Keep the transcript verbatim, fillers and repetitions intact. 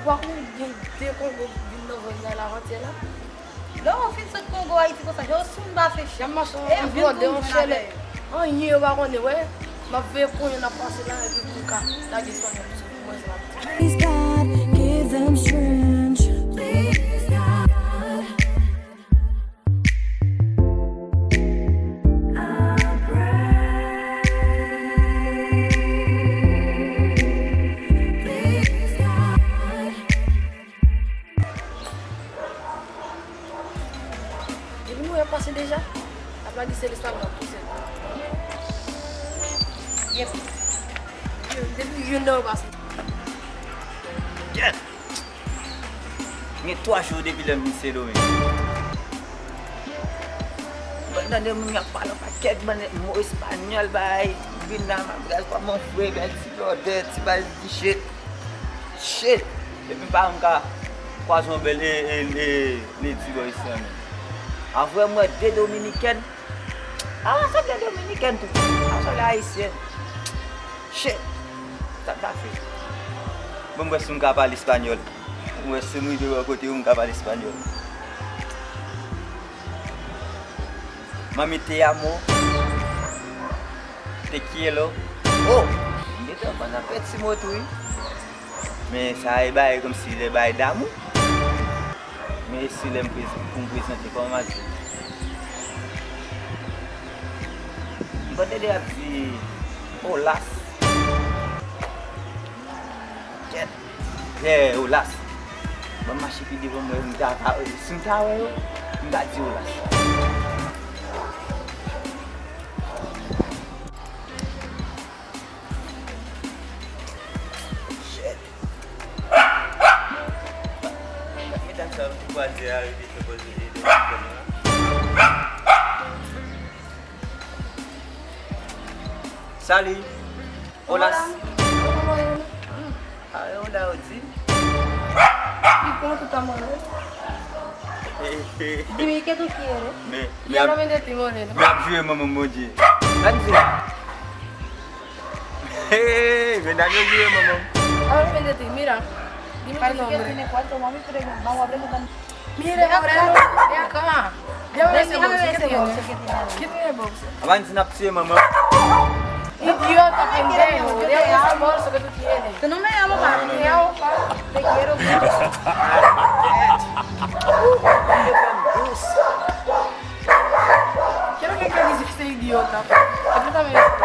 Pa konn gen de Kongo vin nan vann nan avantyè la. Lè w fin sot Kongo Ayiti konsa, yo sou m pa fè chè. Y ap mache an vlòdè, an chèlè. Anyen yo pa konnen, wè. M ap veye kounye n ap pase la, epi pou m ka lage espanyòl sou mwen, se la. Please God, give them strength. Please God. Depi nou wè pase deja, ap la di se lespanyòl, pouse. Yep. Depi youn nan yo pase. Yes. Gen twa jou depi lè m vin Sendomeng. Mwen tande moun y ap pale yon pakèt bann mo espanyòl, bay, vin nan mabriyaj kòman fre, bèl ti blòdè, ti baz di shit. Shit. Epi m pa janm ka kwaze yon bèl e, e, e, ledi bò isi an menm. Apre m wè de dominikèn. A, sanble dominikèn tou. A, sanble ayisyèn. Shit. Sa k ta fè? Bon, m wè si m ka pale espanyòl. M wè si m rive bò kote yo, m ka pale espanyòl. Mami, te amo. Te quiero. Oh! M gentan konn anpil ti mo tou, wi. Men sa e bay kòmsi lè bay damou. Men se lè m prezan-, pou m prezante kòman m ap di. M konn tande y ap di olas. Kèt. Yeah, olas. Ban m mache pi devan m wè m ta, si m ta wè yo, m ta di olas. Shit. Medam sa yo te kwaze a, yo te fè koze de, de, de, de. Salut. Hola. Hola. Hola. Ah, hola, Odi. ¿Y cómo tú estás, Manuel? Dime, ¿qué tú quieres? Me, me, hablo bien de ti, Moreno. Me ap jwe manman Bondye. Ann di. Hey, men nan yo jwe manman. Hablo bien de ti, mira. Dime tu nombre. Parece que tiene cuarto, mami, pero vamos a preguntar. Mire, Moreno, ven acá. Déjame ver ese bolso. ¿Qué tiene? ¿Qué tiene el bolso? Avanti n ap tiye manman. Idiota, pendejo. Déjame ver ese bolso que tú tienes. Tú no me llamas para ti. Te amo, pa. Te quiero mucho. Quiero que dice este idiota. Explícame eso.